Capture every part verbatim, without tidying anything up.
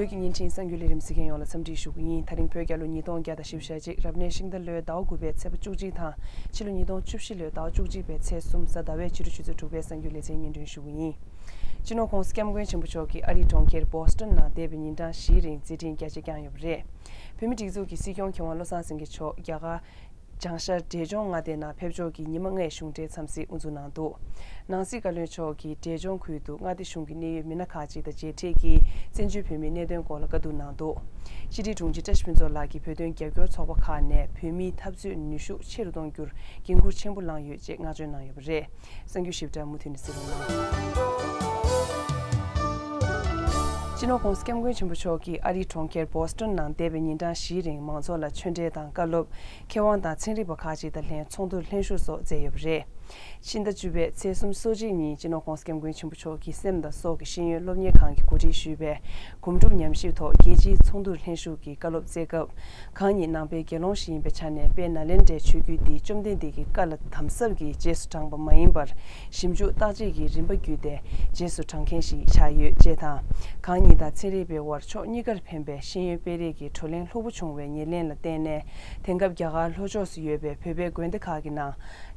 བོད་ཀྱི་བརྙན་འཕྲིན་གསར་འགྱུར་ལས་རིམ་གཟིགས་མཁན་ཡོངས་ལ་འཚམས་འདྲི་ཞུ་གི་ཡིན། ད་རིང་བོད་རྒྱལ་ལོ་ཉིས་སྟོང་བརྒྱ་དང་བཞི་བཅུ་ཞེ་གཅིག་རབ་གནས་ཤིང་རྟ་ལོའི་ཟླ་བ་དགུ་པའི་ཚེས་པ་བཅུ་གཅིག་དང་ཕྱི་ལོ་ཉིས་སྟོང་བཅུ་བཞི་ལོའི་ཟླ་བ་བཅུ་གཅིག་པའི་ཚེས་གསུམ་གཟའ་ཟླ་བའི་ཕྱི་དྲོ་ཆུ་ཚོད་དྲུག་པའི་གསར་འགྱུར་ལེ་ཚན་སྙན་སྒྲོན་ཞུ་གི་ཡིན། སྤྱི་ནོར་༧གོང་ས་༧སྐྱབས་མགོན་ཆེན་པོ་མཆོག་གིས་ཨ་རིའི་གྲོང་ཁྱེར་བྷོ་སི་ཊོན་ནང་འདས་པའི་ཉིན་གྲངས་བཞིའི་རིང་མཛད་འཕྲིན་རྒྱ་ཆེ་བསྐྱངས་ཡོད་པ་རེད། བོད་མིའི་སྒྲིག་འཛུགས་ཀྱི་སྲིད་སྐྱོང་མཁས་དབང་བློ་བཟང་སེང་གེ་མཆོག་རྒྱ་གར་བྱང་ཤར་འབྲས་ལྗོངས་མངའ་སྡེ་ནང་ཕེབས་འབྱོར་གྱིས་ཉི་མ་ལྔའི་གཞུང་འབྲེལ་འཚམས་གཟིགས་དབུ་འཛུགས་གནང་འདུག། ནང་སྲིད་བཀའ་བློན་མཆོག་གིས་འབྲས་ལྗོངས་ཁུལ་དུ་མངའ་སྡེ་གཞུང་གི་གནད་ཡོད་མི་སྣ་ཁག་ཅིག་དང་མཇལ་འཕྲད་ཀྱིས་བཙན་བྱོལ་བོད་མིའི་གནད་དོན་སྐོར་ལ་བཀའ་བསྡུར་གནང་འདུག། སྤྱི་བདེའི་དྲུང་ཆེ་བཀྲ་ཤིས་ཕུན་ཚོགས་ལགས་ཀྱིས་བོད་དོན་རྒྱབ་སྐྱོར་ཚོགས་པ་ཁག་ནས་བོད་མིའི་འཐབ་རྩོད་ནུས་ཤུགས་ཆེ་རུ་གཏོང་རྒྱུར་འགན་འཁུར་ཆེན་པོ་བླངས་ཡོད་ཅེས་བསྔགས་བརྗོད་གནང་ཡོད་པ་རེད། གསར་འགྱུར་ཞིབ་ཕྲ་མུ་མཐུད་ནས་གཟིགས་རོགས་གནང་། སྤྱི་ནོར་༧གོང་ས་༧སྐྱབས་མགོན་ཆེན་པོ་མཆོག་གིས་ཨ་རིའི་གྲོང་ཁྱེར་བྷོ་སི་ཊོན་ནང་འདས་པའི་ཉིན་གྲངས་བཞིའི་རིང་མང་ཚོགས་ལ་ཆོས་འབྲེལ་དང་བཀའ་སློབ། མཁས་དབང་དང་ཚན་རིག་པ་ཁག་ཅིག་དང་ལྷན་ཚོགས་འདུར་ལྷན་ཞུགས་སོགས་མཛད་ཡོད་པ་རེད། ཕྱི་ཟླ་བཅུ་པའི་ཚེས་གསུམ་སོ་གཅིག་ཉིན་སྤྱི་ནོར་༧གོང་ས་༧སྐྱབས་མགོན་ཆེན་པོ་མཆོག་གིས་སེམས་དང་སྲོག་གི་ཤེས་ཡོན་སློབ་གཉེར་ཁང་གིས་གོ་སྒྲིག་ཞུས་པའི་སྒོམ་སྒྲུབ་ཉམས་ཞིབ་ཐོག་རྒྱལ་སྤྱིའི་ཚོགས་འདུར་ལྷན་ཞུགས་ཀྱིས་བཀའ་སློབ་སྩལ་སྐབས། གང་ཉིད་ནང་པའི་དགེ་སློང་ཞིག་ཡིན་པའི་ཆ་ནས་དཔལ་ནཱ་ལེནྡྲའི་ཆོས་བརྒྱུད་འདི་བཅོམ་ལྡན་འདས་ཀྱི་བཀའ་ལ་དམ་ཟབ་ཀྱིས་རྗེས་སུ་འབྲངས་པ་མ་ཡིན་པར། ཞིབ་འཇུག་བརྟག་དཔྱད་ཀྱི་རིམ་པ་བརྒྱུད་དེ་རྗེས་སུ་འབྲང་མཁན་ཞིག་ཆགས་ཡོད་ཅེས་དང་། གང་ཉིད་དང་ཚན་རིག་པའི་དབར་ཕྱོགས་གཉིས་ཀར་ཕན་པའི་ཤེས་ཡོན་སྤེལ་རེས་ཀྱི་བགྲོ་གླེང་ལྷུག་པོ་བྱུང་བའི་ཉེར་ལེན་ལ་བརྟེན་ནས། དེང་སྐབས་རྒྱ་གར་ལྷོ་ཕྱོགས་སུ་ཡོད་པའི་བོད་པའི་དགོན་སྡེ་ཁག་གི་ནང་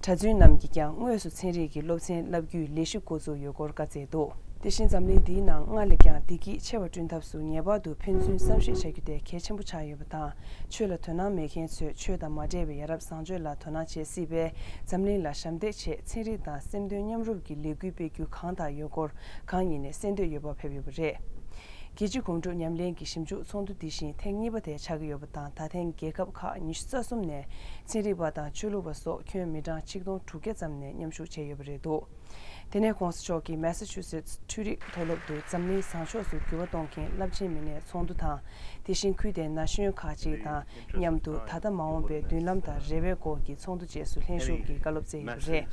གྲྭ་བཙུན་རྣམས་ཀྱིས་ཀྱང་དངོས་སུ་ཚན་རིག་གི་སློབ་ཚན་བསླབ་རྒྱུའི་ལས་གཞི་འགོ་འཛུགས་ཡོད་སྐོར་བཀའ་སྩལ་འདུག། དེ་བཞིན་འཛམ་གླིང་འདིའི་ནང་སྔར་ལས་ཀྱང་བདེ་སྐྱིད་ཆེ་བ་བསྐྲུན་ཐབས་སུ་ངེས་པར་དུ་ཕན་ཚུན་བསམ་ཤེས་བྱ་རྒྱུ་དེ་གལ་ཆེན་པོ་ཆགས་ཡོད་པ་དང་། ཆོས་ལ་དོ་སྣང་མེད་མཁན་ཚོས་ཆོས་དང་མ་འབྲེལ་བའི་ཡ་རབས་བཟང་སྤྱོད་ལ་དོ་སྣང་བྱེད་སྲིད་པས། འཛམ་གླིང་ལ་ཞབས་འདེགས་ཆེད་ཚན་རིག་དང་སེམས་དོན་མཉམ་རུབ་ཀྱི་ལས་འགུལ་སྤེལ་རྒྱུ་གང་དང་ཡོད་སྐོར་གང་ཉིད་ནས་གསན་འདོད་ཡོད་པ་ཕེབས་ཡོད་པ་རེད། རྒྱལ་སྤྱིའི་གོམ་བགྲོད་ཉམས་ལེན་གྱི་ཞིབ་འཇུག་ཚོགས་འདུ་འདི་བཞིན་ཐེངས་གཉིས་པ་དེ་ཆགས་ཀྱི་ཡོད་པ་དང་། ད་ཐེངས་རྒྱལ་ཁབ་ཁག་ཉི་ཤུ་རྩ་གསུམ་ནས་ཚན་རིག་པ་དང་ཆོས་ལུགས་པ་སོགས་ཁྱོན་མི་གྲངས་ཆིག་སྟོང་དྲུག་བརྒྱ་ཙམ་ནས་མཉམ་ཞུགས་བྱས་ཡོད་པ་རེད་འདུག། དེ་ནས་༧གོང་ས་མཆོག་གིས་མེ་ས་ཆུ་སེ་ཊི་འཕྲུལ་རིག་མཐོ་སློབ་ཏུ་འཛམ་གླིང་བཟང་ཕྱོགས་སུ་འགྱུར་བ་གཏོང་མཁན་རླབས་ཆེན་མི་སྣའི་ཚོགས་འདུ་དང་། དེ་བཞིན་ཁུལ་དེའི་ན་གཞོན་ཁག་ཅིག་དང་མཉམ་དུ་ད་ལྟ་མ་འོངས་པའི་མདུན་ལམ་དང་རེ་བའི་སྐོར་གྱི་ཚོགས་འདུ་བཅས་སུ་ལྷན་ཞུགས་ཀྱིས་བཀའ་སློབ་སྩལ་ཡོད་པ་རེད།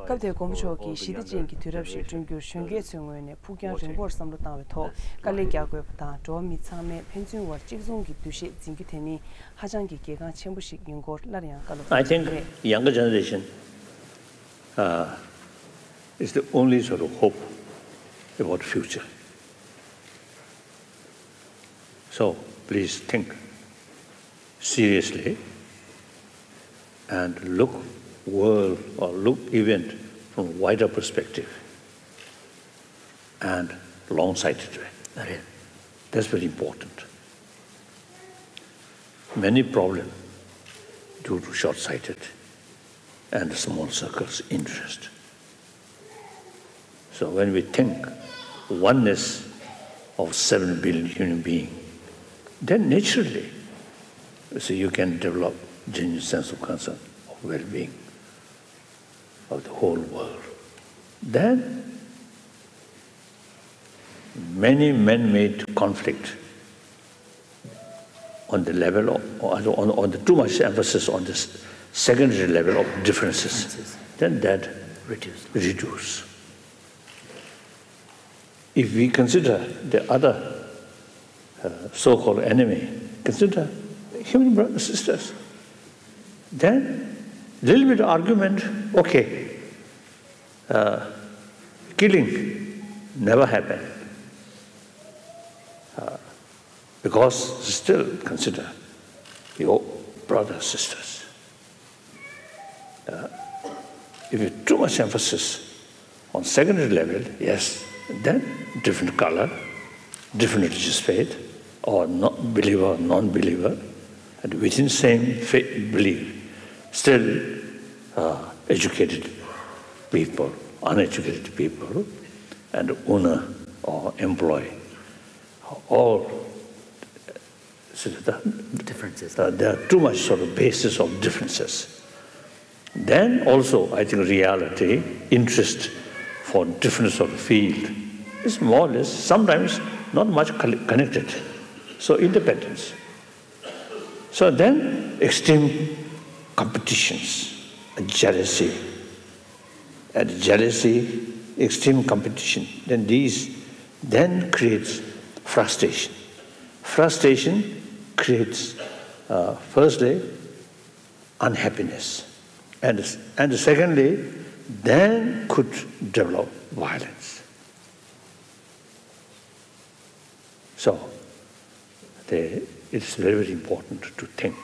སྐབས་དེར་མགོན་པོ་མཆོག་གིས་ཞི་བདེ་ཅན་གྱི་དུས་རབས་ཤིག་བསྐྲུན་རྒྱུར་གཞོན་སྐྱེས་ཚོའི་ངོས་ནས་ཕུགས་རྒྱང་རིང་པོར་བསམ་བློ་བཏང་བའི་ཐོག་དཀའ་ལས་རྒྱག་དགོས་པ་དང་། འགྲོ་བ་མི་ཚང་མས་ཕན་ཚུན་དབར་གཅིག་མཚུངས་ཀྱི་འདུ་ཤེས་འཛིན་རྒྱུ་དེ་ནི་ཧ་ཅང་གི་གལ་འགངས་ཆེན་པོ་ཞིག་ཡིན་སྐོར་སླར་ཡང་བཀའ་སློབ་I think སྩལ་ཡོད་པ་རེད། Younger generation uh, is the only sort of hope about future. So please think seriously and look world or look event from wider perspective and long-sighted way. རེད། That's very important. Many problems due to short-sighted and small circles interest. So when we think oneness of seven billion human being, then naturally, so you can develop genuine sense of concern, of well-being of the whole world. Then many man-made conflict on the level of, on, on the too much emphasis on this secondary level of differences, then that reduce. If we consider the other uh, so-called enemy, consider human brothers and sisters, then little bit of argument, okay, uh, killing never happened. Uh, because still consider your brothers, sisters. Uh, if you too much emphasis on secondary level, yes, then different color, different religious faith, or not believer, non-believer, and within same faith, belief, still uh, educated people, uneducated people, and owner or employee, all so the, differences. Uh, there are too much sort of basis of differences. Then also, I think reality, interest for different sort of field is more or less sometimes not much coll- connected. So independence. So then extreme competitions, jealousy, and jealousy, extreme competition, then these then creates frustration. Frustration creates, uh, firstly, unhappiness, and, and secondly, then could develop violence. So, They, it's very, very important to think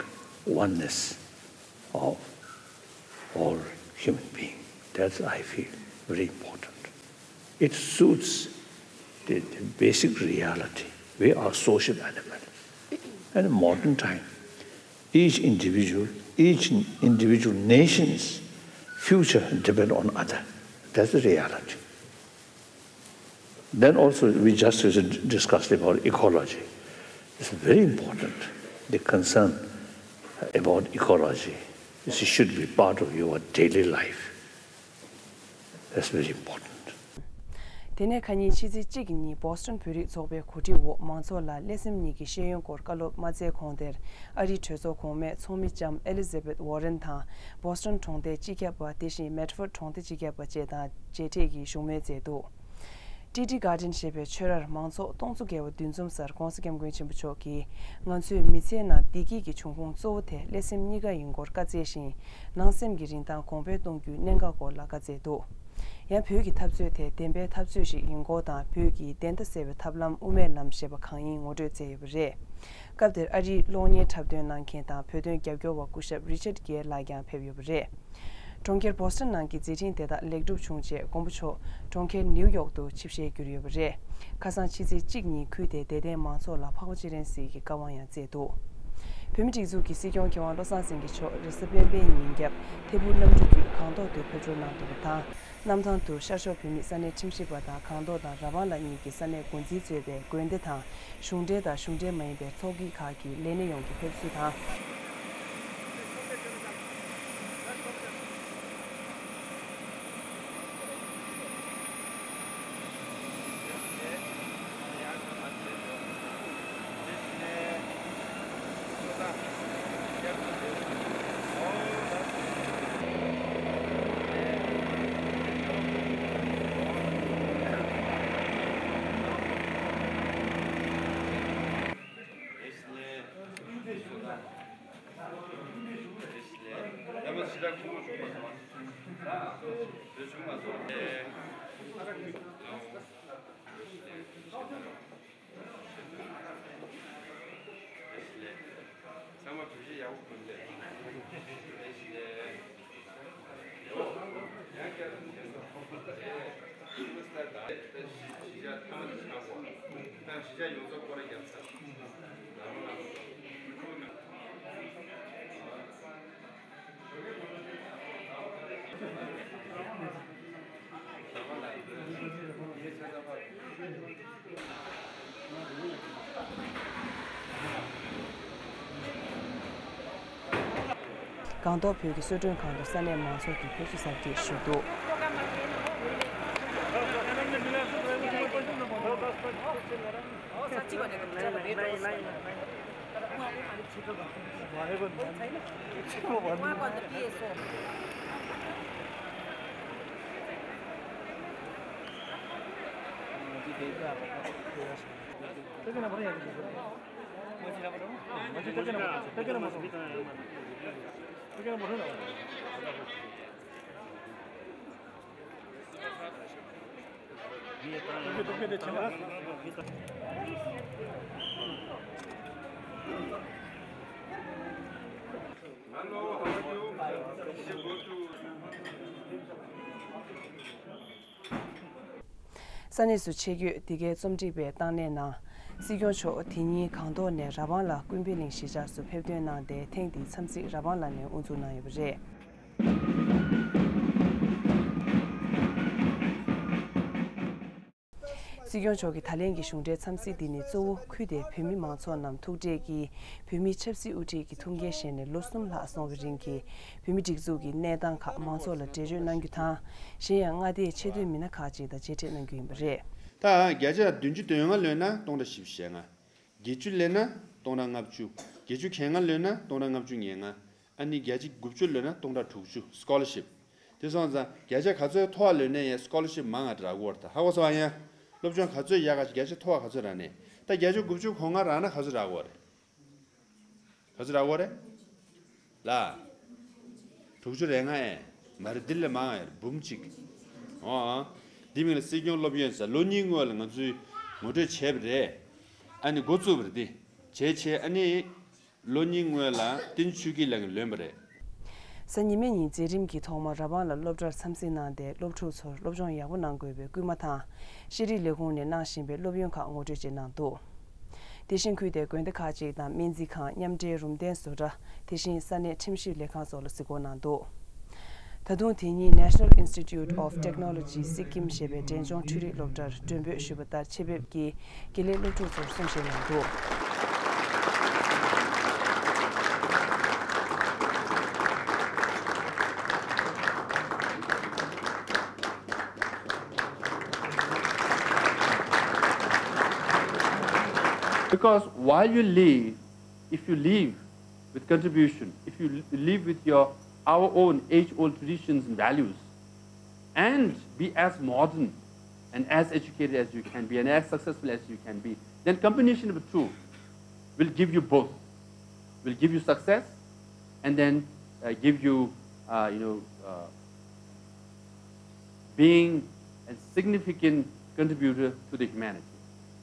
oneness of all human being. That's, I feel, very important. It suits the, the basic reality. We are social animals. In modern time, each individual, each individual nation's future depend on other. That's the reality. Then also, we just discussed about ecology. It's very important. The concern about ecology, this should be part of your daily life. That's very important. དེ་ནས་ཁ་ཉིན་ཕྱི་ཚེས་གཅིག་གི་ཉིན་བོ་སི་ཊོན་བོད་རིགས་ཚོགས་པའི་གོ་སྒྲིག་འོག་མང་ཚོགས་ལ་སླད་སེམས་གཉིས་ཀྱི་ཤེས་ཡོན་སྐོར་བཀའ་སློབ་མ་སྩལ་གོང་དེར། ཨ་རིའི་གྲོས་ཚོགས་གོང་མའི་ཚོགས་མི་ལྕམ་ཨེ་ལི་ཛ་བེད་ཝོ་རེན་དང་། བོ་སི་ཊོན་གྲོང་སྡེའི་སྤྱི་ཁྱབ་པ། དེ་བཞིན་མེད་ཕོར་ཌི་གྲོང་སྡེའི་སྤྱི་ཁྱབ་པ་བཅས་དང་མཇལ་འཕྲད་ཀྱིས་བཞུགས་མོལ་མཛད་འདུག་ཊི་ཌི་གྷར་ཌེན་ཞེས་པའི་ཆོས་རར་མང་ཚོགས་སྟོང་ཚོ་བརྒལ་བ་འདུ་འཛོམས་སར་༧གོང་ས་༧སྐྱབས་མགོན་ཆེན་པོ་མཆོག་གིས། ང་ཚོས་མི་ཚེའི་ནང་བདེ་སྐྱིད་ཀྱི་འབྱུང་ཁུངས་གཙོ་བོ་དེ་སླད་སེམས་གཉིས་ཀ་ཡིན་སྐོར་བཀའ་སྩལ་ཞིང་། ནང་སེམས་ཀྱི་རིན་ཐང་གོང་འཕེལ་གཏོང་རྒྱུའི་གནད་འགག་སྐོར་ལ་བཀའ་སྩལ་འདུག་ཡང་བོད་ཀྱི་འཐབ་རྩོད་དེ་བདེན་པའི་འཐབ་རྩོད་ཞིག་ཡིན་སྐོར་དང་། བོད་ཀྱི་བདེན་མཐའ་གསལ་བའི་ཐབས་ལམ་དབུ་མའི་ལམ་ཞེས་པ་གང་ཡིན་ངོ་སྤྲོད་མཛད་ཡོད་པ་རེད། སྐབས་དེར་ཨ་རིའི་གློག་བརྙན་འཁྲབ་སྟོན་གནང་མཁན་དང་བོད་དོན་རྒྱབ་སྐྱོར་བ་སྐུ་ཞབས་རི་ཆར་གེར་ལགས་ཀྱང་ཕེབས་ཡོད་པ་རེད། གྲོང་ཁྱེར་བོ་སི་ཊོན་ནང་གི་མཛད་འཕྲིན་དེ་དག་ལེགས་གྲུབ་བྱུང་རྗེས་མགོན་པོ་མཆོག་གྲོང་ཁྱེར་ནིའུ་ཡོག་ཏུ་ཆིབས་ཞལ་བསྒྱུར་ཡོད་པ་རེད། ཁ་སང་ཕྱི་ཚེས་གཅིག་ཉིན་ཁུལ་དེའི་དད་ལྡན་མང་ཚོགས་ལ་འཕགས་པ་སྤྱན་རས་གཟིགས་ཀྱི་བཀའ་དབང་ཡང་བསྩལ་འདུག་བོད་མིའི་སྒྲིག་འཛུགས་ཀྱི་སྲིད་སྐྱོང་མཁས་དབང་བློ་བཟང་སེང་གེ་མཆོག་རེས་གཟའ་སྤེན་པའི་ཉིན་རྒྱབ་ཐད་འཕུར་གནམ་གྲུ་བརྒྱུད་སྒང་ཏོག་ཏུ་ཕེབས་འབྱོར་གནང་འདུག་པ་དང་། གནམ་ཐང་དུ་ཤར་ཕྱོགས་བོད་མིའི་ས་གནས་ཁྲིམས་ཞིབ་པ་དང་སྒང་ཏོག་དང་ར་བང་ལ་གཉིས་ཀྱི་ས་གནས་འགོ་འཛིན་གཙོས་པའི་དགོན་སྡེ་དང་གཞུང་འབྲེལ་དང་གཞུང་འབྲེལ་མ་ཡིན་པའི་ཚོགས་སྐྱིད་ཁག་གི་ལས་སྣེ་ཡོངས་ཀྱི་ཕེབས་བསུ་དང་། ཚང་མ་བོད་གཞས་ཡག་པོ་གོན་ཏེ། ཡང་བསྐྱར་དུ་མཇལ་འཛོམས་ཡིན་པ་ལྟར་ད་གཞིས་ཆགས་ཐ་མ་དེ་ཆགས་པ་ད་གཞིས་ཆགས་ཡོངས་རྫོགས་སྐོར་ར་བརྒྱབ་ཚར། ལམ་ལམ་སྒང་ཏོག་བོད་ཀྱི་གསོལ་མགྲོན་ཁང་དུ་ས་གནས་མང་ཚོགས་ཀྱིས་ཕེབས་བསུ་གཟབ་རྒྱས་ཞུས་འདུག་ས་གནས་སུ་ཆེད་བསྐྱོད་འདི་གའི་རྩོམ་སྒྲིག་པས་བཏང་གནས་གནང་། སྲིད་སྐྱོང་མཆོག་དེ་ཉིན་སྒང་ཏོག་ནས་ར་བང་ལ་ཀུན་ཕན་གླིང་གཞིས་ཆགས་སུ་ཕེབས་ཐོན་གནང་སྟེ། ཐེངས་འདིའི་འཚམས་གཟིགས་ར་བང་ལ་ནས་དབུ་འཛུགས་གནང་ཡོད་པ་རེད། སྲིད་སྐྱོང་མཆོག་གི་ད་ལན་གྱི་གཞུང་འབྲེལ་འཚམས་གཟིགས་འདི་ནི་གཙོ་བོ་ཁུལ་དེའི་བོད་མི་མང་ཚོགས་རྣམས་ཐུག་འཕྲད་ཀྱིས། བོད་མིའི་ཆབ་སྲིད་དབུ་ཁྲིད་ཀྱི་ཐུགས་འགན་བཞེས་ནས་ལོ་གསུམ་ལྷག་སོང་བའི་རིང་གི་བོད་མིའི་སྒྲིག་འཛུགས་ཀྱི་གནས་སྟངས་ཁག་མང་ཚོགས་ལ་འགྲེལ་བརྗོད་གནང་རྒྱུ་དང་། གཞན་ཡང་མངའ་སྡེའི་ཆེས་མཐོའི་མི་སྣ་ཁག་ཅིག་དང་མཇལ་འཕྲད་གནང་རྒྱུ་ཡིན་པ་རེད། ད་བརྒྱ་ཆ་བདུན་ཅུ་དོན་ལྔ་ལོན་ན་སྟོང་ཕྲག་བཞི་བཅུ་ཞེ་ལྔ། བརྒྱད་ཅུ་ལོན་ན་སྟོང་ཕྲག་ལྔ་བཅུ། བརྒྱད་ཅུ་གྱ་ལྔ་ལོན་ན་སྟོང་ཕྲག་ལྔ་བཅུ་ང་ལྔ། ཨ་ནི་བརྒྱ་ཆ་དགུ་བཅུ་ལོན་ན་སྟོང་ཕྲག་དྲུག་ཅུ་སི་ཀོ་ལར་ཤིབ། དེ་སོང་ཙང་བརྒྱ་ཆ་ག་ཚོད་མཐོ་བ་ལོན་ན་ཡང་སི་ཀོ་ལར་ཤིབ་མང་ང་རག་གི་ཡོད་རེད། ད་ཧ་གོ་སོང་ཨ། ཡང་སློབ་སྦྱོང་ག་ཚོད་ཡག་ག་བརྒྱ་ཆ་མཐོ་བ་ག་ཚོད་རག་ནས། ད་བརྒྱ་ཆ་དགུ་བཅུ་གོ་ལྔ་རག་ན་ག་ཚོད་རག་གི་ཡོད་རེད། ག་ཚོད་རག་གི་ཡོད་རེད། ལ། དྲུག་ཅུ་རེ་ལྔ་ཨེ། མ་རེད། འདི་ལས་མང་ང་ཡོད་རེད། འབུམ་གཅིག་ཨོ་ཨ། འདི་མིང་ལ་སྲིད་སྐྱོང་སློབ་ཡོན་ཟེར། ལོ་གཉིས་སྔོན་ལ་ང་ཚོས་ངོ་སྤྲོད་བྱས་པ་རེད། ཨ་ནི་འགོ་བཙུགས་པ་རེད་འདི། བྱས་བྱས་ཨ་ནི་ལོ་གཉིས་སྔོན་ལ་བསྟན་ཆོས་སྐྱིད་ལགས་ཀྱིས་ལོན་པ་རེད། གཟའ་ཉི་མའི་ཉིན་མཛད་རིམ་གྱི་ཐོག་མར་ར་བང་ལ་སློབ་གྲྭར་འཚམས་གཟིགས་གནང་སྟེ། སློབ་ཕྲུག་ཚོར་སློབ་སྦྱོང་ཡག་པོ་གནང་དགོས་པའི་སྐུལ་མ་དང་། ཤེས་རིག་ལས་ཁུངས་ནས་གནང་བཞིན་པའི་སློབ་ཡོན་ཁག་ངོ་སྤྲོད་བཅས་གནང་འདུག་དེ་བཞིན་ཁུལ་དེའི་དགོན་སྡེ་ཁག་ཅིག་དང་སྨན་རྩིས་ཁང་། མཉམ་འབྲེལ་རུམ་གདན་བཟོ་གྲྭ། དེ་བཞིན་ས་གནས་ཁྲིམས་ཞིབ་ལས་ཁང་སོགས་ལ་གཟིགས་སྐོར་གནང་འདུག་ད་དུང་དེ་ཉིན་National Institute of Technology Sikkim ཞེས་པའི་འབྲས་ལྗོངས་འཕྲུལ་རིག་སློབ་གྲྭར་མགྲོན་འབོད་ཞུས་པ་ལྟར། ཆེད་ཕེབས་ཀྱིས་དགེ་ལས་སློབ་ཕྲུག་ཚོར་གསུང་བཤད་གནང་འདུག Because while you live, if you live with contribution, if you live with your, our own age-old traditions and values, and be as modern and as educated as you can be and as successful as you can be, then combination of the two will give you both, will give you success and then uh, give you, uh, you know, uh, being a significant contributor to the humanity.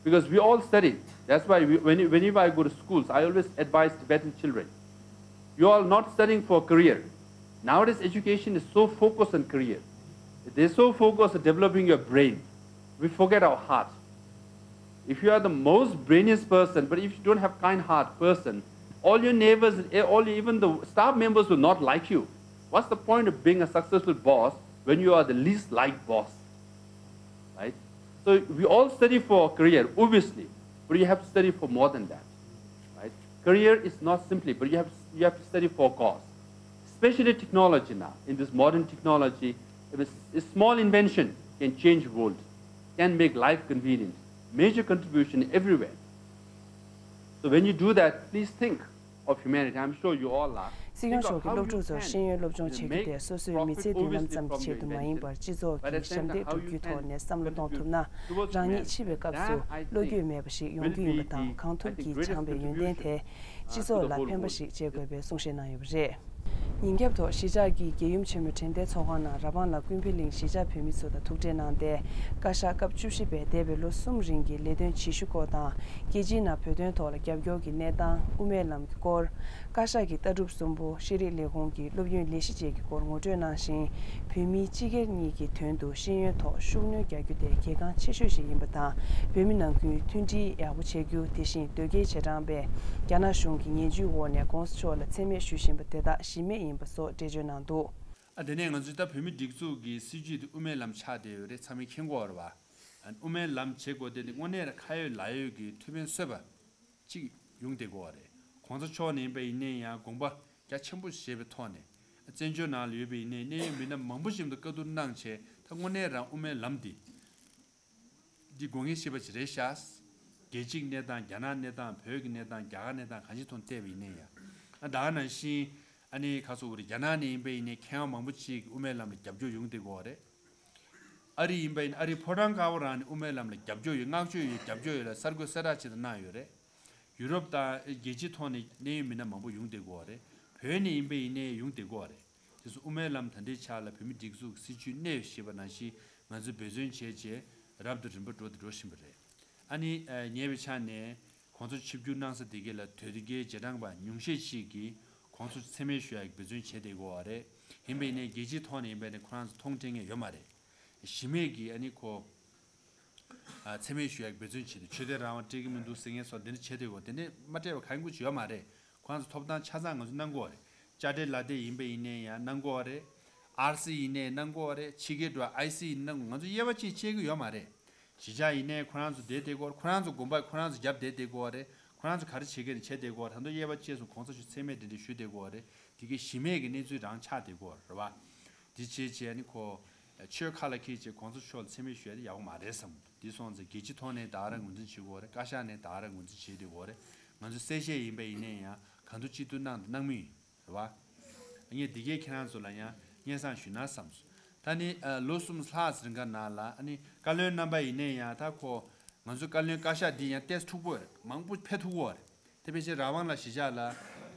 Because we all study. That's why we, when, whenever I go to schools, I always advise Tibetan children, you are not studying for a career. Nowadays, education is so focused on career. They're so focused on developing your brain. We forget our heart. If you are the most brainiest person, but if you don't have kind heart person, all your neighbors, eh, all, even the staff members will not like you. What's the point of being a successful boss when you are the least liked boss? Right? So we all study for a career, obviously, but you have to study for more than that. Right? Career is not simply, but you have, you have to study for a cause. Especially technology now, in this modern technology, if a, a small invention can change the world, can make life convenient, major contribution everywhere. So when you do that, please think of humanity. I'm sure you all are. སྲིད་སྐྱོང་མཆོག་གིས་སློབ་ཕྲུག་ཚོར་ཤེས་ཡོན་སློབ་སྦྱོང་བྱེད་རྒྱུ་དེ་སོ་སོའི་མི་ཚེའི་མདུན་ལམ་ཙམ་གྱི་ཆེད་དུ་མ་ཡིན་པར། སྤྱི་ཚོགས་ཀྱི་ཞབས་འདེགས་སྒྲུབ་རྒྱུའི་ཐོག་ནས་བསམ་བློ་གཏོང་ཐུབ་ན། རང་ཉིད་འཆི་བའི་སྐབས་སུ་བློ་འགྱོད་མེད་པ་ཞིག་ཡོང་རྒྱུ་ཡིན་པ་དང་། གང་ཐུབ་ཀྱིས་སྦྱངས་པའི་ཡོན་ཏན་དེ་སྤྱི་ཚོགས་ལ་ཕན་པ་ཞིག་བྱེད་དགོས་པའི་གསུང་བཤད་གནང་ཡོད་པ་རེད། ཉིན་རྒྱབ་ཐོག་གཞིས་ཆགས་ཀྱི་རྒྱལ་ཡུམ་ཆེན་མོའི་དྲན་རྟེན་ཚོགས་ཁང་ནང་ར་བང་ལ་ཀུན་ཕན་གླིང་གཞིས་ཆགས་བོད་མི་ཚོ་དང་ཐུག་འཕྲད་གནང་སྟེ། བཀའ་ཤག་སྐབས་བཅུ་བཞི་པས་འདས་པའི་ལོ་གསུམ་རིང་གི་ལས་དོན་བྱེད་ཤུགས་སྐོར་དང་། རྒྱལ་སྤྱིའི་ནང་བོད་དོན་ཐོག་ལ་རྒྱབ་སྐྱོར་གྱི་གནས་སྟངས། དབུ་མའི་ལམ་གྱི་སྐོར། བཀའ་ཤག་གི་ལྟ་གྲུབ་གསུམ་པོ། ཤེས་རིག་ལས་ཁུངས་ཀྱི་སློབ་ཡོན་ལས་གཞི་བཅས་ཀྱི་སྐོར་ངོ་སྤྲོད་གནང་ཞིང་། བོད་མིའི་སྤྱི་སྒེར་གཉིས་ཀྱི་དོན་དུ་ཤེས་ཡོན་ཐོག་ཤུགས་སྣོན་རྒྱག་རྒྱུ་དེ་གལ་འགངས་ཆེ་ཤོས་ཤིག་ཡིན་པ་དང་། བོད་མི་ནང་ཁུལ་མཐུན་སྒྲིལ་ཡག་པོ་བྱེད་རྒྱུ། དེ་བཞིན་དོལ་རྒྱལ་རྗེས་འབྲང་པས་རྒྱ་ནག་གཞུང་གི་ངན་ཇུས་འོག་ནས་༸གོང་ས་མཆོག་ལ་མཚན་སྨད་ཞུ་བཞིན་པ་དེ་དག་གཞི་མེད་ཡིན་པ་སོགས་འགྲེལ་བརྗོད་གནང་འདུག་ཨ་དེ་ནས་ང་ཚོས་ད་བོད་མི་སྒྲིག་འཛུགས་ཀྱི་སྲིད་བྱུས་དེ་དབུ་མའི་ལམ་ཆགས་བསྡད་ཡོད་རེད། ཚང་མས་མཁྱེན་གྱི་ཡོད་རེད་བ། ཨ་དབུ་མའི་ལམ་བྱེད་དགོས་དེ་དེ་དངོས་གནས་ཁ་ཡོད་ལག་ཡོད་ཀྱི་ཐུགས་ཕན་གསོས་པ་གཅིག་ཡོང་བསྡད་ཀྱི་ཡོད་རེད། གོང་ས་མཆོག་ནས་ཡིན་པ་ཡིན་ནའི་ཡང་དགོངས་པ་རྒྱ་ཆེན་པོ་བཞེས་པའི་ཐོག་ནས། བཙན་བྱོལ་ནང་ལ་ཡོད་པ་ཡིན་ནའི་གནད་ཡོད་མི་སྣ་མང་པོ་ཞིག་ཏུ་བཀའ་བསྡུར་གནང་བྱས། ད་དངོས་གནས་རང་དབུ་མའི་ལམ་འདི། འདི་དགོངས་ངེས་ཤེས་པ་ཅིག་རེད་ཤག་རྒྱལ་སྤྱིའི་གནས་སྟངས། རྒྱ་ནག་གནས་སྟངས། བོད་ཀྱི་གནས་སྟངས། རྒྱ་གར་གནས་སྟངས་གང་ཅིའི་ཐོག་བལྟས་པ་ཡིན་ནའི་ཡང་། ཨ་ད་ག་ནང་བཞིན་ཨ་ནི་ཁ་སོ་བོ་རེད། རྒྱ་ནག་ནས་ཡིན་པ་ཡིན་ནའི་མཁས་དབང་མང་པོ་ཅིག་དབུ་མའི་ལམ་ལ་རྒྱབ་སྐྱོར་ཡོང་བསྡད་ཀྱི་ཡོད་རེད། ཨ་རི་ཡིན་པ་ཡིན། ཨ་རིའི་ཕོ་བྲང་དཀར་པོ་རང་ནས་དབུ་མའི་ལམ་ལ་རྒྱབ་སྐྱོར་ཡོད། བསྔགས་བརྗོད་ཡོད། གསར་འགོད་གསལ་བསྒྲགས་ཅིག་ཏུ་གནང་ཡོད་རེད། ཡུ་རོབ་དང་རྒྱལ་སྤྱིའི་ཐོག་ནས་གནད་ཡོད་མི་སྣ་མང་པོ་ཡོང་བསྡད་ཀྱི་ཡོད་རེད། བོད་ནས་ཡིན་པ་ཡིན་ནའི་ཡོང་བསྡད་ཀྱི་ཡོད་རེད། དེ་ཚོ་དབུ་མའི་ལམ་ད་ལྟའི་ཆ་ལ་བོད་མི་སྒྲིག་འཛུགས་སྲིད་བྱུས་གནས་ཡོད་ཞེས་པ་ནང་བཞིན་ང་ཚོས་འབད་བརྩོན་བྱས་བྱས་རབ་ཏུ་རིམ་པ་འགྲོ་དེ་འགྲོ་བཞིན་པ་རེད། ཨ་ནི་ཉེ་བའི་ཆ་ནས་གོང་ས་མཆོག་ཆིབས་བསྒྱུར་གནང་ས་དེ་གའི་ལ་དོལ་རྒྱལ་རྗེས་འབྲང་པ་ཉུང་ཤས་ཤིག་གིས་གོང་ས་མཆོག་མཚན་སྨད་ཞུ་ཡག་གི་འབད་བརྩོན་བྱས་བསྡད་ཀྱི་ཡོད་རེད། ཡིན་པ་ཡིན་ནའི་རྒྱལ་སྤྱིའི་ཐོག་ནས་ཡིན་པ་ཡིན་ནའི་ཁོ་རང་ཚོ་མཐོང་སྤྲད་མཁན་ཡོད་མ་རེད། གཞི་མེད་ཀྱི་ཨ་ནི་ཁོ། ཨ་མཚན་སྨད་ཞུ་ཡག་འབད་བརྩོན་བྱེད་དུས་ཆོས་དད་རང་དབང་སྤྲད་ཀྱི་མི་འདུག་ཟེར་མཁན་སོགས་དེ་འདྲ་བྱས་བསྡད་ཡོད། དེ་འདྲ་མ་སྤྲད་པ་གང་ཡང་ཅིག་ཡོད་མ་རེད། ཁོ་རང་ཚོ་ཐོབ་ཐང་ཆ་ཚང་ང་ཚོ་གནང་གི་ཡོད་རེད། དཔྱ་ཁྲལ་ལག་དེབ་ཡིན་པ་ཡིན་ནའི་ཡང་གནང་གི་ཡོད་རེད། ཨར་སི་ཡིན་ནའི་གནང་གི་ཡོད་རེད། ཕྱི་རྒྱལ་འགྲོ་ཨའི་སི་ཡིན་ནའི་གནང་གི། ང་ཚོ་དབྱེ་བ་ཅིག་ཕྱེ་གི་ཡོད་མ་རེད། གཞིས་ཆགས་ཡིན་ནའི་ཁོ་རང་ཚོ་བསྡད་བསྡད་ཀྱི་ཡོད་རེད། ཁོ་རང་ཚོ་དགོན་པ་ཁོ་རང་ཚོ་རྒྱབ་བསྡད་བསྡད་ཀྱི་ཡོད་རེད། ཁོ་རང་ཚོ་ག་རེ་བྱེད་མཁན་རེད་བྱས་བསྡད་ཀྱི་ཡོད་རེད། ད་དུང་དབྱེ་བ་ཕྱེས་སོང་། གོང་ས་མཆོག་མཚན་སྨད་དེ་འདྲ་ཞུས་བསྡད་ཀྱི་ཡོད་རེད། དེ་གའི་གཞི་མེད་ཀྱི་གནས་ཚུལ་རང་ཆགས་བསྡད་ཀྱི་ཡོད་རེད་བ། དེ་བྱས་བྱས་ནི་ཁོ་ཆོས་ཁ་ལ་འཁྱེར་བྱས་གོང་ས་མཆོག་ལ་མཚན་སྨད་ཞུ་ཡ་དེ་ཡག་པོ་མ་རེད་བསམ་གྱི་འདུག་དེ་སོང་ཙང་རྒྱལ་སྤྱི་ཐོག་ནས་ད་ག་རང་ངོས་འཛིན་བྱེད་དགོས་རེད། བཀའ་ཤག་ནས་ད་ག་རང་ངོས་འཛིན་བྱེད་བསྡད་དགོས་རེད། ང་ཚོ་གསལ་བཤད་ཡིན་པ་ཡིན་ནའི་ཡང་གང་ཐུབ་ཅི་ཐུབ་གནང་དང་གནང་མུས་ཡིན། རེད་བ། ངས་འདི་གས་ཁྱེད་རང་ཚོ་ལ་ཡང་སྙན་སེང་ཞུས་ན་བསམས་སོང་། ད་ནི་ཨ་ལོ་གསུམ་ལྷག་ཙམ་རིང་ག་ནང་ལ་ཨ་ནི་བཀའ་བློན་རྣམ་པ་ཡིན་ནའི་ཡང་ད་ཁོ་ང་ཚོ་བཀའ་བློན་བཀའ་ཤག་འདི་ཡང་ཏོག་ཙམ་འཁྲུག་པོ་རེད། མང་པོ་ཕེབས་ཐུབ་ཀྱི་ཡོད་རེད། དེ་ཕལ་ཆེར་རང་དབང་ལ་གཞིས་ཆགས་ལ་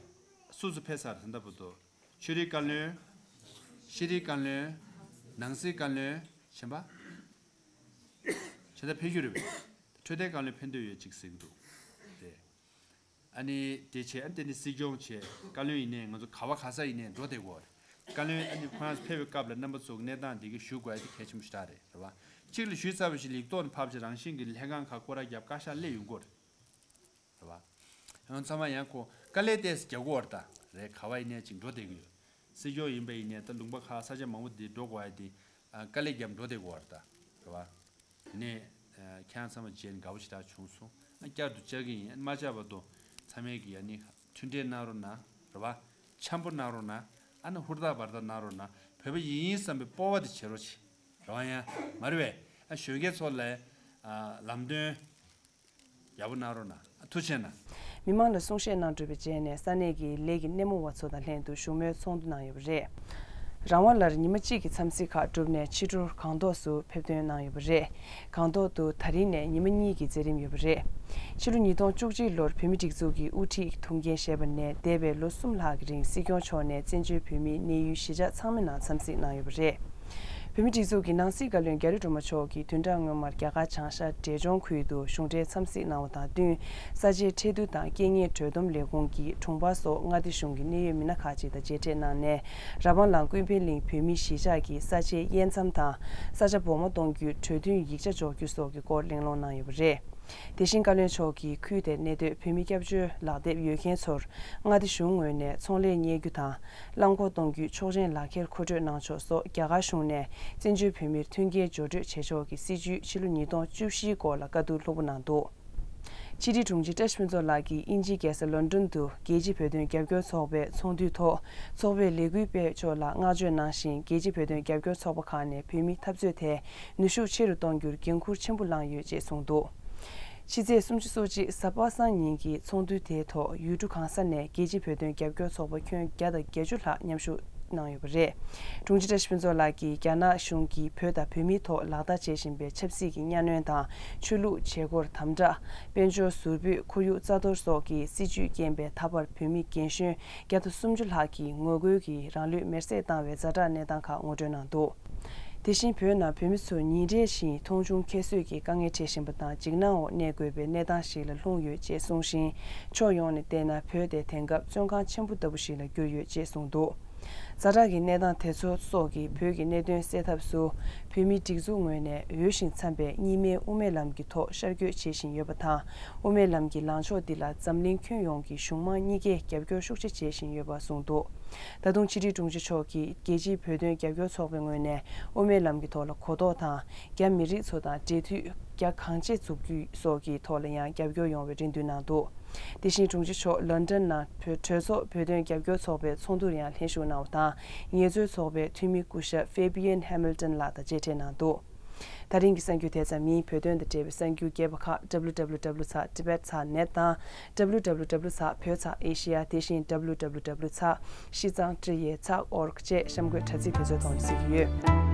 སུ་སུ་ཕེབས་ཚར་ད་ལྟ་བར་དུ། ཆོས་རིག་བཀའ་བློན། ཤེས་རིག་བཀའ་བློན། ནང་སྲིད་བཀའ་བློན། གཞན་པ། གཞན་དག་ཕེབས་རྒྱུ་རེད་པས། འཕྲོད་བསྟེན་བཀའ་བློན་ཕེབས་འདོད་ཡོད་ཅིག་ཟེར་གྱི་འདུག་སྟེ། ཨ་ནི་དེ་བྱས། ཨ་ནི་དེ་ནི་སྲིད་སྐྱོང་བྱས། བཀའ་བློན་ཡིན་ནའི་ང་ཚོ་ག་བ་ག་ས་ཡིན་ནའི་འགྲོ་བསྡད་དགོས་རེད། བཀའ་བློན་ཨ་ནི་ཁོ་རང་ཚོ་ཕེབས་པའི་སྐབས་ལ་རྣམ་པ་ཚོ་གི་གནས་སྟངས་འདི་གི་ཞུ་དགོས་ཡ་དེ་གལ་ཆེན་པོ་ཞེ་དྲག་རེད། རེད་བ། གཅིག་ལ་ཞུས་ཚར་བ་ཞིག་ལ་ཡིག་ཐོག་ནས་ཕབ་བྱས་རང་བཞིན་གྱི་ལྷན་ཁང་ཁག་སྐོར་ར་བརྒྱབ་བཀའ་ཤག་སླེབས་ཡོང་གི་རེད། རེད་བ། ཡང་ཚང་མ་ཡང་ཁོ་དཀའ་ལས་ཏོག་ཙམ་རྒྱག་གི་ཡོད་རེད་ད། རེད། ག་བ་ཡིན་ནའི་ཅིག་འགྲོ་བསྡད་ཀྱི་ཡོད། སྲིད་སྐྱོང་ཡིན་པ་ཡིན་ནའི་ད་ལུང་པ་ཁག་ས་ཆ་མང་པོ་འདི་འགྲོ་དགོས་ཡ་དེ། ཨ། དཀའ་ལས་བརྒྱབ་འགྲོ་བསྡད་ཀྱི་ཡོད་རེད་ད། རེད་བ། དེ་ནས། ཨ། ཁྱེད་རང་ཚང་མ་མཇལ་ནས་དགའ་པོ་ཞེ་དྲག་བྱུང་སོང་། ཨ། བསྐྱར་དུ་བཅར་གྱི་ཡིན། མ་བཅར་བར་དུ་ཚང་མས་ཀྱིས་ཨ་ནི་མཐུན་འབྲེལ་གནང་རོགས་གནང་། རེད་བ། འཆམ་པོ་གནང་རོགས་གནང་། ཨ་ནི་ཧུར་ཐག་བར་ཐག་གནང་རོགས་གནང་། བོད་པ་ཡིན་ཡིན་བསམ་པའི་སྤོབས་པ་དེ་བྱེད་རོགས་བྱེད། རེད་བ། ཡང་མ་རེད་པས། ཨ། གཞོན་སྐྱེས་ཚོ་ལ། ཨ། ལམ་སྟོན་ཡག་པོ་གནང་རོགས་གནང་། ཨ། ཐུགས་རྗེ་ཆེ་གནང་། མི་མང་ལ་གསུང་བཤད་གནང་གྲུབ་པའི་རྗེས་ནས་ས་གནས་ཀྱི་ལས་ཀྱི་སྣེ་མོ་བ་ཚོ་དང་ལྷན་དུ་བཞུགས་མོལ་ཚོགས་འདུ་གནང་ཡོད་པ་རེད། རང་དབང་ལར་ཉི་མ་གཅིག་གི་འཚམས་གཟིགས་ཁག་གྲུབ་ནས་ཕྱི་དྲོར་སྒང་ཏོག་ཏུ་ཕེབས་ཐོན་གནང་ཡོད་པ་རེད། སྒང་ཏོག་ཏུ་ད་རིང་ནས་ཉི་མ་གཉིས་ཀྱི་མཛད་རིམ་ཡོད་པ་རེད། ཕྱི་ལོ་ཉིས་སྟོང་བཅུ་གཅིག་ལོར་བོད་མིའི་སྒྲིག་འཛུགས་ཀྱི་དབུ་ཁྲིད་ཐུགས་འགན་བཞེས་པ་ནས་འདས་པའི་ལོ་གསུམ་ལྷག་གི་རིང་སྲིད་སྐྱོང་མཆོག་ནས་བཙན་བྱོལ་བོད་མིའི་གནས་ཡུལ་གཞིས་ཆགས་ཚང་མའི་ནང་འཚམས་གཟིགས་གནང་ཡོད་པ་རེད། བོད་མིའི་སྒྲིག་འཛུགས་ཀྱི་ནང་སྲིད་བཀའ་བློན་རྒྱ་རི་སྒྲོལ་མ་མཆོག་གིས་བདུན་ཕྲག་སྔོན་མར་རྒྱ་གར་བྱང་ཤར་འབྲས་ལྗོངས་ཁུལ་དུ་གཞུང་འབྲེལ་འཚམས་གཟིགས་གནང་བ་དང་བསྟུན། ས་ཆའི་ཁྲལ་བསྡུ་དང་རྐྱེན་ངན་གྲོས་བསྡོམས་ལས་ཁུངས་ཀྱི་དྲུང་འཕར་སོགས་མངའ་སྡེ་གཞུང་གི་གནད་ཡོད་མི་སྣ་ཁག་ཅིག་དང་མཇལ་འཕྲད་གནང་ནས། ར་བང་ལང་ཀུན་ཕན་གླིང་བོད་མིའི་གཞིས་ཆགས་ཀྱི་ས་ཆའི་དབྱེ་མཚམས་དང་། ས་ཆ་སྦོར་མ་གཏོང་རྒྱུའི་གྲོས་མཐུན་ཡིག་ཆ་འཇོག་རྒྱུ་སོགས་ཀྱི་སྐོར་གླེང་སློང་གནང་ཡོད་པ་རེད། དེ་བཞིན་བཀའ་བློན་མཆོག་གིས་ཁུལ་དེར་གནས་སྡོད་བོད་མི་སྐྱབས་བཅོལ་ལག་དེབ་ཡོད་མཁན་ཚོར་མངའ་སྡེ་གཞུང་ངོས་ནས་ཚོང་ལས་གཉེར་རྒྱུ་དང་། རླངས་འཁོར་གཏོང་རྒྱུའི་ཆོག་མཆན་ལག་ཁྱེར་མཁོ་སྤྲོད་གནང་ཕྱོགས་སོགས་རྒྱ་གར་གཞུང་ནས་བཙན་བྱོལ་བོད་མིར་མཐུན་རྐྱེན་སྦྱོར་སྤྲོད་བྱེད་ཕྱོགས་ཀྱི་སྲིད་བྱུས་ཕྱི་ལོ་ཉིས་སྟོང་བཅུ་བཞིའི་སྐོར་ལ་བཀའ་བསྡུར་ལྷུག་པོ་གནང་འདུག་ཕྱི་དྲིལ་དྲུང་ཆེ་བཀྲ་ཤིས་ཕུན་ཚོགས་ལགས་ཀྱིས་དབྱིན་ཇིའི་རྒྱལ་ས་ལོན་ཌོན་དུ་རྒྱལ་སྤྱིའི་བོད་དོན་རྒྱབ་སྐྱོར་ཚོགས་པའི་ཚོགས་འདུའི་ཐོག་ཚོགས་པའི་ལས་འགུལ་སྤེལ་ཕྱོགས་ལ་བསྔགས་བརྗོད་གནང་བཞིན། རྒྱལ་སྤྱིའི་བོད་དོན་རྒྱབ་སྐྱོར་ཚོགས་པ་ཁག་ནས་བོད་མིའི་འཐབ་རྩོད་དེ་ནུས་ཤུགས་ཆེ་རུ་གཏོང་རྒྱུར་འགན་འཁུར་ཆེན་པོ་བླངས་ཡོད་ཅེས་གསུངས་འདུག་ཕྱི་ཚེས་སུམ་ཅུ་སོ་གཅིག་གཟའ་པ་སངས་ཉིན་གྱི་ཚོགས་འདུ་དེའི་ཐོག་ཡུལ་གྲུ་གང་ས་ནས་རྒྱལ་སྤྱིའི་བོད་དོན་རྒྱབ་སྐྱོར་ཚོགས་པ་ཁྱོན་བརྒྱ་དང་བརྒྱད་ཅུ་ལྷག་མཉམ་ཞུགས་གནང་ཡོད་པ་རེད། དྲུང་ཆེ་བཀྲ་ཤིས་ཕུན་ཚོགས་ལགས་ཀྱིས་རྒྱ་ནག་གཞུང་གིས་བོད་དང་བོད་མིའི་ཐོག་ལག་བསྟར་བྱེད་བཞིན་པའི་ཆབ་སྲིད་ཀྱི་གཉའ་གནོན་དང་། ཆོས་ལུགས་བྱེད་སྒོར་དམ་དྲག་དཔལ་འབྱོར་ཟུར་ཕུད། ཁོར་ཡུག་རྩ་གཏོར་སོགས་ཀྱི་སྲིད་བྱུས་རྐྱེན་པས་ད་བར་བོད་མི་རྒན་གཞོན་བརྒྱ་དང་སུམ་ཅུ་ལྷག་གིས་ངོ་རྒོལ་གྱིས་རང་ལུས་མེར་སྲེག་བཏང་བའི་ཛ་དྲག་གནས་སྟངས་ཁག་ངོ་སྤྲོད་གནང་འདུག་དེ་བཞིན་བོད་ནང་བོད་མི་ཚོ་ཉིན་རེ་བཞིན་མཐོང་ཆུང་ཁྱད་གསོད་ཀྱི་དཀའ་ངལ་འཕྲད་བཞིན་པ་དང་། འཇིགས་སྣང་འོག་གནས་དགོས་པའི་གནས་སྟངས་ཤིག་ལ་ལྷུང་ཡོད་ཅེས་གསུངས་ཤིང་། ཕྱོགས་ཡོངས་ནས་བལྟས་ན་བོད་དེ་དེང་སྐབས་བཙོན་ཁང་ཆེན་པོ་ལྟ་བུ་ཞིག་ལ་གྱུར་ཡོད་ཅེས་གསུངས་འདུག་ཛ་དྲག་གི་གནས་སྟངས་དེ་ཚོ་སོགས་ཀྱི་བོད་ཀྱི་གནད་དོན་སེལ་ཐབས་སུ། བོད་མིའི་སྒྲིག་འཛུགས་ངོས་ནས་འོས་ཤིང་འཚམ་པའི་གཉིས་སྨན་དབུ་མའི་ལམ་གྱི་ཐོག་ཤར་བསྐྱོད་བྱེད་བཞིན་ཡོད་པ་དང་། དབུ་མའི་ལམ་གྱི་ལངས་ཕྱོགས་འདི་ལ་འཛམ་གླིང་ཁྱོན་ཡོངས་ཀྱི་གཞུང་མང་གཉིས་ཀས་རྒྱབ་སྐྱོར་ཤུགས་ཆེ་བྱེད་བཞིན་ཡོད་པ་གསུངས་འདུག་ད་དུང་ཕྱི་དྲིལ་དྲུང་ཆེ་མཆོག་གིས་རྒྱལ་སྤྱིའི་བོད་དོན་རྒྱབ་སྐྱོར་ཚོགས་པའི་ངོས་ནས་དབུ་མའི་ལམ་གྱི་ཐོག་ལ་གོ་རྟོགས་དང་། རྒྱ་མི་རིགས་ཚོ་དང་འབྲེལ་མཐུད་རྒྱ་གང་ཆེ་འཛུགས་རྒྱུ་སོགས་ཀྱི་ཐོག་ལ་ཡང་རྒྱབ་སྐྱོར་ཡོང་བའི་རེ་འདུན་གནང་འདུག་དེ་བཞིན་དྲུང་ཆེ་མཆོག་ལོན་ཌོན་ནང་བོད་གྲོས་ཚོགས་བོད་དོན་རྒྱབ་སྐྱོར་ཚོགས་པའི་ཚོགས་འདུར་ཡང་ལྷན་ཞུགས་གནང་བ་དང་། ངལ་རྩོལ་ཚོགས་པའི་འཐུས་མི་སྐུ་ཞབས་Fabian Hamilton ལགས་དང་མཇལ་འཕྲད་གནང་འདུག་ད་རིང་གི་གསར་འགྱུར་དེ་ཙམ་ཡིན། བོད་དོན་དང་འབྲེལ་བའི་གསར་འགྱུར་རྒྱས་པ་ཁག་W W W ཚགས་Tibet ཚགས་net དང་། W W W ཚགས་བོད་ཚགས་Asia དེ་བཞིན་W W W ཚགས་ཤི་ཙང་ཀྲི་ཡེ་ཚགས་org བཅས་གཤམ་འཁོད་དྲ་ཚིགས་དེ་ཚོའི་ཐོག་ནས་གཟིགས་ཀྱི་ཡོད།